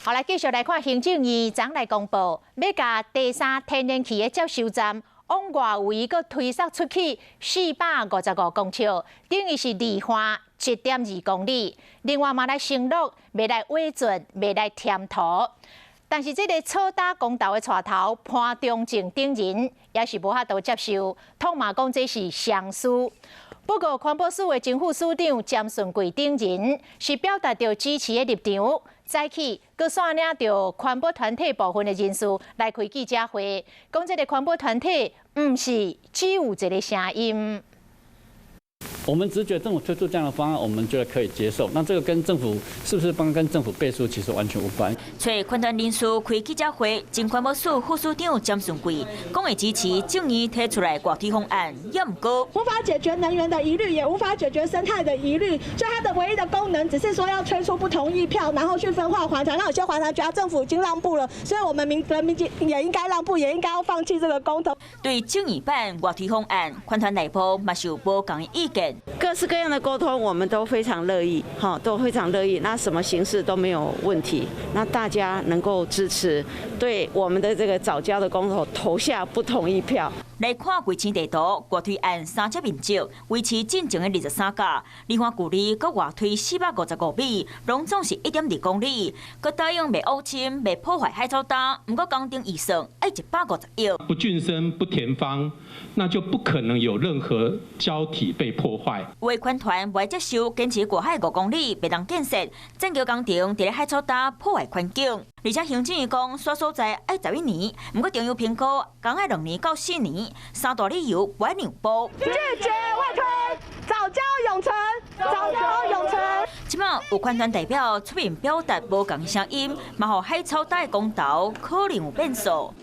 好來，繼續來看行政院昨來公布，欲共第三天然氣的接收站往外圍閣推捒出去455公尺，等於是離岸1.2公里。另外嘛來承諾，袂來挖鑽，袂來填土。但是這个草礁公投的帶頭潘忠政等人也是無法度接受，痛罵講這是雙輸。不過環保署的正副署長詹順貴等人是表達著支持的立場。早起，閣率領著環保團體部分的人士來開記者會，講這个環保團體毋是只有一个聲音。我們只覺得政府推出這樣的方案，我們覺得可以接受。那這個跟政府是不是幫跟政府背書，其實完全無關。揣環團人士開記者會，前環保署副署長詹順貴講會支持政院提出來外推方案，也毋過無法解決能源的疑慮，也無法解決生態的疑慮，所以它的唯一的功能，只是說要催出不同意票，然後去分化環團。那有些環團覺得政府已經讓步了，所以我們民人民也應該讓步，也應該要放棄這個公投。對政院版外推方案，環團內部嘛是有無仝的意見。各式各樣的溝通，我們都非常樂意，哈，都非常樂意。那什麼形式都沒有問題，那大家能夠支持，對我們的這個藻礁的公投投下不同意票。來看衛星地圖，外推案三尺面積，維持進前的23甲，離岸距離閣外推455米，攏總是1.2公里。閣答應袂挖深、袂破壞海草礁，毋過工程預算愛150億。不浚深、不填方，那就不可能有任何礁體被破壞。維權團袂接受，堅持外海5公里袂當建設，棧橋工程佇咧海草礁破壞環境。而且行政院講，煞所在愛11年，毋過中油評估，講愛2年到4年，三大理由袂讓步。拒絕外推，藻礁永存，藻礁永存。這馬有環團代表出面表達無仝聲音，嘛予海草礁的公投可能有變數。